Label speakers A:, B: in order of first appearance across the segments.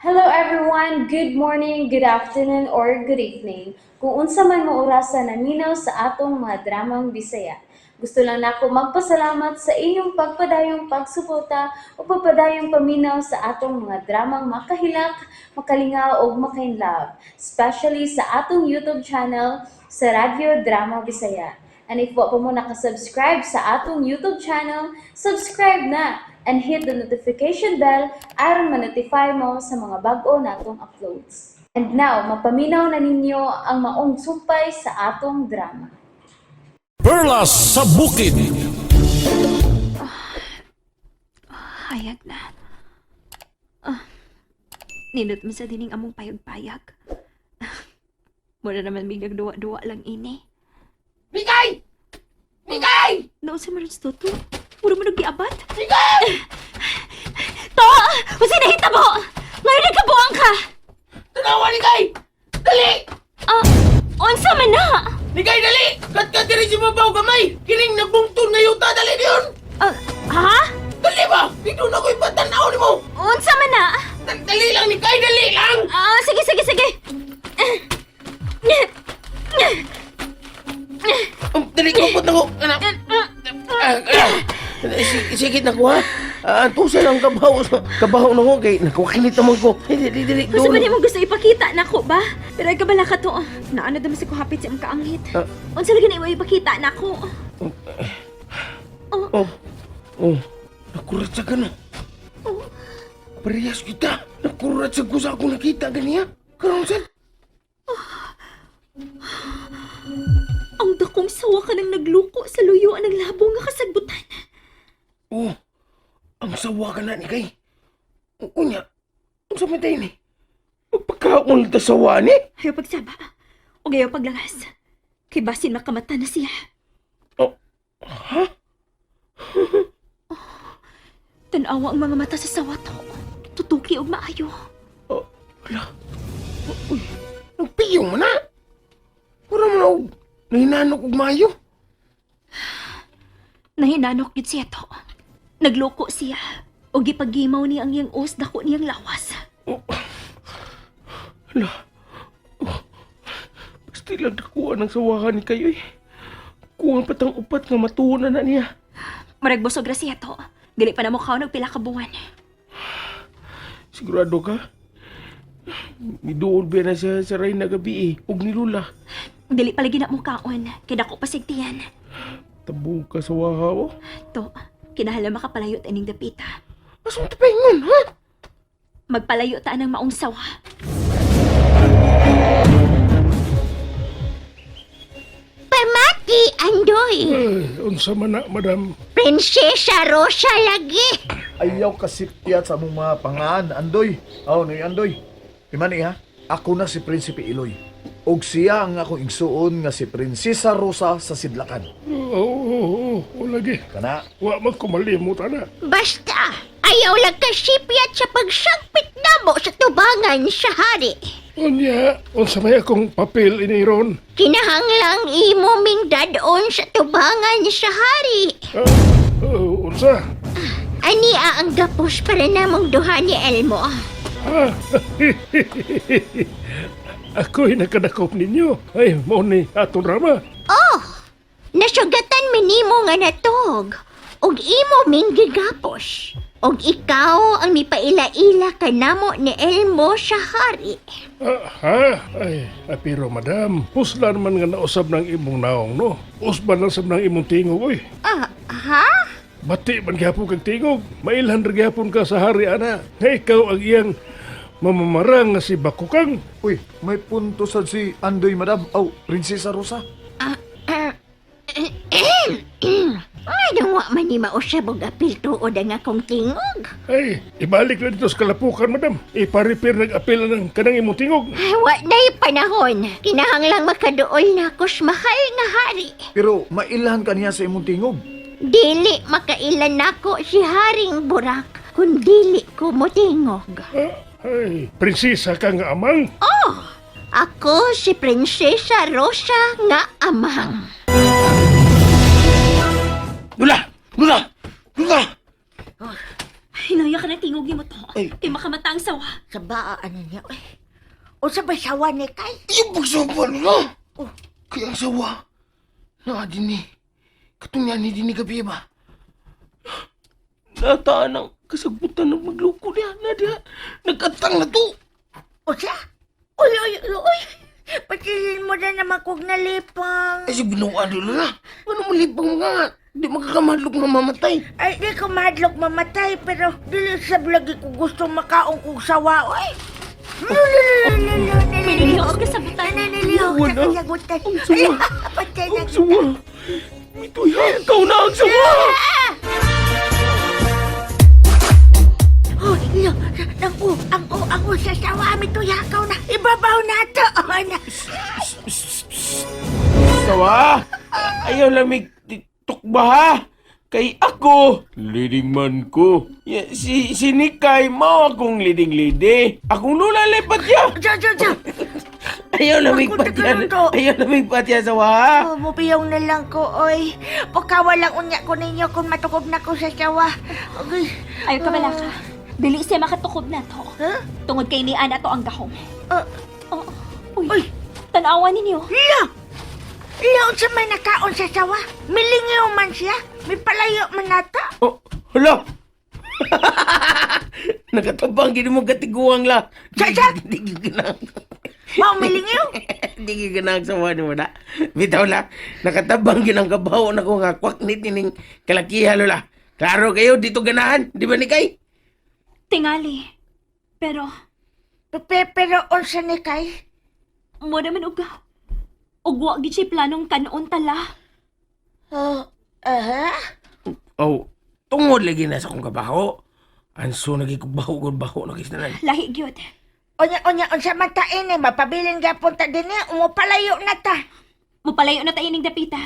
A: Hello everyone! Good morning, good afternoon, or good evening. Kung unsa man mo orasa naminaw sa atong mga dramang Bisaya. Gusto lang nako magpasalamat sa inyong pagpadayong pagsuporta o pagpadayong paminaw sa atong mga dramang makahilak, makalingaw ug makainlove, especially sa atong YouTube channel sa Radyo Drama Bisaya. And if wa pa mo nakasubscribe sa atong YouTube channel, subscribe na and hit the notification bell aron ma-notify mo sa mga bag-o natong uploads. And now, mapaminaw na ninyo ang maong sumpay sa atong drama.
B: Perlas sa Bukid.
C: Hayag na. Ah, nindot man sa dining among payag-payag. Mura naman mig nagduwa-duwa lang ini.
D: Mikay! Mikay!
C: Naon sa maron sa toto? Mura mo naggiabat?
D: Mikay!
C: To! Unsay nahitabo? Ngayon nagkabuang ka!
D: Tanawa ni Kay! Dali!
C: Ah, unsa man na?
D: Nikay, dali! Kat diri si Babaw gamay! Kining nagbungtun na yuta, dali diyon!
C: Ah, ha?
D: Dali ba? Dito na ko'y patanaw ni mo!
C: Unsa man na?
D: Dali lang ni Kay, dali lang!
C: Ah, sige, sige, sige.
D: Dali, kupot na ko! Anak! Ah, ah. Sige na ko ha! Ah, tusa lang kabaho. Kabaho na ko kay nakukilit naman ko. Dali, dali, dali.
C: Gusto ba nimo gusto ipakita nako ba? Pero ay kabala ka to. Naano naman si kuhapit sa imong kaanghit.
D: Ah.
C: Unsa lagi na imo ipakita nako?
D: Oh, oh, nakurat sa ka na.
C: Oh.
D: Parehas kita. Nakurat sa ko sa akong nakita ganiya. Karon sad.
C: Ang dakong sawa ka nang nagluko sa luyo ang labo nga kasagbutan.
D: Oh, ang sawa ka na ni kay. Unya, unsa man tayo ni? Magpakaon ta sawa ni?
C: Ayaw pagsaba. O ayaw paglangas. Kay basin makamata na siya.
D: Oh, ha?
C: Tanawa ang mga mata sa sawa to. Tutuki og maayo.
D: Oh, ala. Uy, nagpiyong mo na. Pura mo na og nahinanok og maayo.
C: Nahinanok gid siya to. Nagloko siya. O gipagimaw niya ang iyang os dako niyang lawas.
D: Oh. Ala. Oh. Basta lang nakuha ng sawahan ni kayo eh. Kuha patang upat nga matuon na na niya.
C: Marag busog ra siya to. Dili pa na mukhaw nagpila ka buwan.
D: Sigurado ka? Miduol ba na siya sa Reyna gabi eh, ug ni Lula.
C: Dili pa lagi na mukaon. Kay dako pa sigtiyan.
D: Tabog ka sa waha oh.
C: To, kinahanglan makapalayo ta ining dapita.
D: Asong tapaingon, ha?
C: Magpalayo ta ng maong sawa.
E: Pamati, Andoy.
F: Ay, unsa man na, madam.
E: Prinsesa Rosa lagi.
G: Ayaw kasipyat sa among mga pangaan, Andoy. Aw, noy Andoy. Imani ha, ako na si Prinsipe Iloy. Og siya ang akong igsuon nga si Prinsesa Rosa sa Sidlakan.
F: Oo, oo, oo, oo, lagi.
G: Kana,
F: Wa man kumalimot ana.
E: Basta, ayaw lang kasipyat sa pagsangpit namo sa tubangan sa hari.
F: Unya, unsa may akong papel ini ron?
E: Kinahanglang imo ming dadon sa tubangan sa hari.
F: Ah, oh, unsa?
E: Ani ang gapos para namong duha ni Elmo.
F: Ah, ako'y nakadakop ninyo. Ay, mao ni atong rama.
E: Oh, nasugatan mi nimo nga natog. Og imo ming gigapos. Og ikaw ang mipaila-ila kanamo ni Elmo sa hari.
F: Ah, ha? Ay, ah, pero madam, puslan man nga nausab ng imong naong, no? Usban lang sab ng imong tingog, oy.
E: Ah, ha?
F: Bati man gihapon kag tingog. Mailhan ra gihapon ka sa hari, ana. Nga ikaw ang iyang mamamarang nga si Bakukang.
G: uy, may punto sad si Andoy, madam. Aw, Prinsesa Rosa.
E: Ano wa man ni mausab og apil tuod ang akong tingog?
F: Ay, ibalik na dito sa kalapukan, madam. Iparipir nag-apel ng kanang imong tingog.
E: Ay, wa na'y panahon. Kinahanglang makaduol na ako sa mahal nga hari.
G: Pero mailhan ka niya sa imong tingog.
E: Dili makailan nako si Haring Burak kung dili ko motingog.
F: Ah, ay, prinsesa ka nga amang.
E: Oh, ako si Prinsesa Rosa nga amang.
D: Lula! Lula! Lula!
C: Hinaya ka ng tingog nimo to.
D: Ay.
C: Kay makamata ang sawa.
E: Sa baa ano niya, uy. Unsa ba sawa ni kay?
D: Yung pagsawa na! Kaya ang sawa. Naa din eh. Katong yan, hindi ni gabi ba? Nataan ang kasagbutan ng magluko niya. Na diha. Nagkatang na to.
E: Unsa? Uy, uy, uy, uy. Patilin mo na naman kog nalipang.
D: Ay, si binuan dulo na. Ano malipang mga? Di makakamadlok na mamatay.
E: Ay, di ko mahadlok mamatay, pero dili sa lagi ko gusto makaon kog sawa, oy.
C: May nilihok ka sa butan.
E: Nanilihok sa
D: Wala.
E: kasagutan.
D: Ang sawa.
E: Patay na
D: Ang sawa. Ito'y ikaw na ang sawa.
E: Oh, ilo, naku, ang o, ang o sa sawa, mi tuyakaw na. Ibabaw na to. Oh, na.
D: Sawa! Ayaw lamig tukba ha! Kay ako, leading man ko. Si Nikay, mao akong leading lady. Akong lula lipat ya.
E: Jo, jo, jo.
D: Ayaw lamig
E: Ako,
D: patya.
E: tagaluto.
D: Ayaw lamig patya sawa ha.
E: Oh, mupiyong na lang ko, oy. Pagkawa lang unya ko ninyo kung matukob na ko sa sawa. Okay.
C: Ayaw ka balaka. Dili siya makatukob na to.
E: Huh?
C: Tungod kay ni Ana to ang gahom.
E: Oh,
C: Oo. Uy.
E: Uy.
C: Tanawa ninyo.
E: Lo! Lo, unsa may nakaon sa sawa? Milingaw man siya. May palayo man nata.
D: Oh, hala! Nakatabang gini mo katiguang la.
E: Sa- sa-
D: Di ganang.
E: Mao milingaw?
D: Di ganang sawa ni mo na. Bitaw la. Nakatabang ginang kabaw na ko nga kwak ni tining kalakiha lola. Klaro kayo dito ganahan, di ba ni kay?
C: Tingali. Pero,
E: Pepe, pero unsa ni kay?
C: mo naman og ugwa gid siya planong kanon tala.
E: Oh, aha.
D: Oh, tungod lagi na sa akong kabaho. Anso nagi ko baho gud baho na kisnanan.
C: Lahi gyud.
E: Unya, unya, unsa man ta ini, mapabilin gapon ta dinhi, umupalayo na ta.
C: Mupalayo na tayo ning dapita.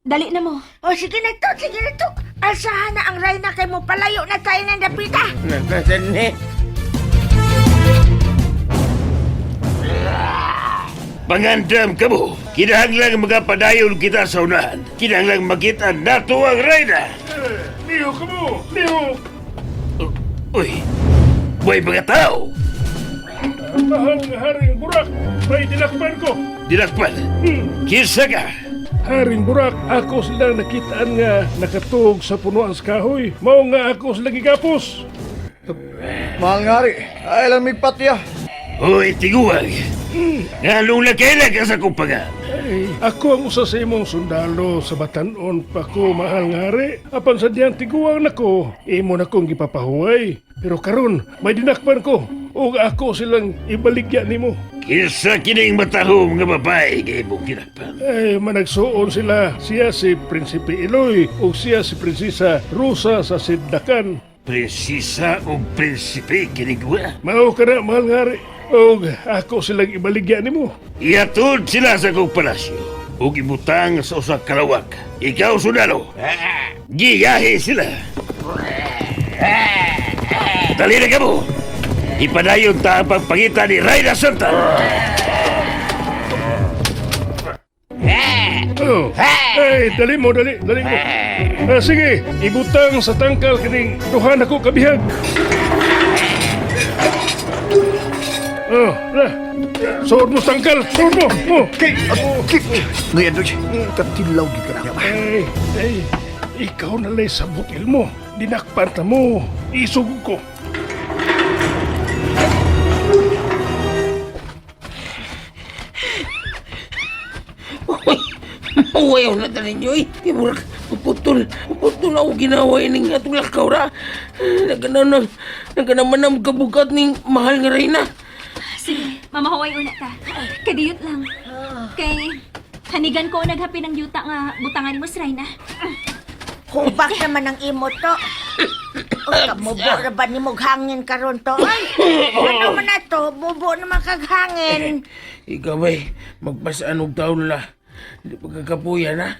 C: Dali na mo.
E: O, sige na to, sige na to. Alsahan na ang Reyna kay mo palayo na tayo ng dapita.
D: Nagkasan ni.
F: Pangandam ka mo. Kinahanglang magapadayon kita sa unahan. Kinahanglang makita nato ang reyna. Liho ka mo! Liho! Uy! Buhay mga tao! Mahal nga Haring Burak, may dinakpan ko. Dinakpan? Kinsa ka? Haring Burak, ako silang nakitaan nga nakatuog sa punuan sa kahoy. Mao nga ako silang gigapos.
G: Mahal nga hari, ay lamig patya.
F: Hoy, tiguang. Nganong nakailan ka sa kumpangan? Ay, ako ang usa sa imong sundalo sa batanon pa ko, mahal nga hari. Apan sa diyang tiguang nako, imo na kong gipapahuway. Pero karon, may dinakpan ko. Ug ako silang ibaligya nimo.
H: Kinsa kining matahom nga babae nga imong kinakpan?
F: Ay, managsuon sila. Siya si Prinsipe Eloy ug siya si Prinsesa Rosa sa Sidlakan.
H: Prinsesa o prinsipe kining duha?
F: Mao ka na, mahal nga hari. Ug ako silang ibaligya nimo.
H: Iatod sila sa akong palasyo ug ibutang sa usa ka lawak. Ikaw sundalo. Giyahe sila. Dali na kamo. Ipadayon ta ang pagpangita ni Reyna Santa.
F: Oh. Ay, dali mo, dali, dali mo. Ah, sige, ibutang sa tangkal kining duha nako kabihag. Oh, na. Suod mo sa tangkal, suod mo. Oh.
G: Kay, kay, Noy Andoy, katilaw gid ka na.
F: Ay, ay, ikaw na lay sa butil mo. Dinakpan ta mo. Isugod ko.
D: Uy, na tanin nyo eh. Di murag, puputol. Puputol ako ginawa ining atong lakaw ra. Naganaw naganaman ang kabugat ning mahal nga reyna.
C: Sige, mamahuway una ta. Kadiyot lang. Kay hanigan ko naghapin ang yuta nga butangan mo sa Reyna.
E: Hubak naman ang imo to. Uy, kamubo na ba ni mong hangin karon to? Ay, ano man na to? Mubo naman kag hangin.
D: Ikaw bay, magpasaan og taon la. Di pa kakapuyan ha.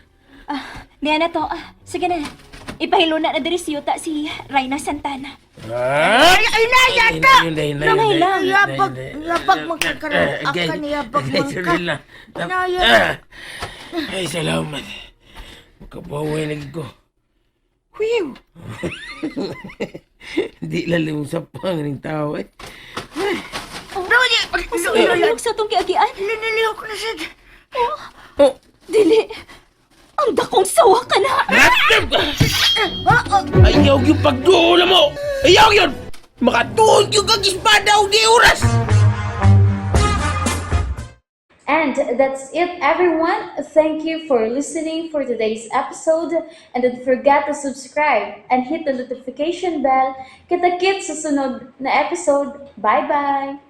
C: Ah, niya na to. Ah, sige na. Ipahiluna na diri si yuta si Reyna Santana.
D: Ah!
E: Ay, ay, naya ta!
C: Nangay lang.
E: Yabag, yabag man ka karon. Akan yabag man ka. Naya.
D: Ay, salamat. Makapaway lagi ko. Whew! Di lalim sa panganing tao eh.
C: Unsa ilog sa atong giagian?
E: Nalihok na sad.
D: Oh,
C: Dili. Ang dakong sawa ka na.
D: Ayaw yung pagduol mo! Ayaw yun! Makatuon yung kag espada og di oras!
A: And that's it, everyone. Thank you for listening for today's episode. And don't forget to subscribe and hit the notification bell. Kita-kits sa sunod na episode. Bye-bye!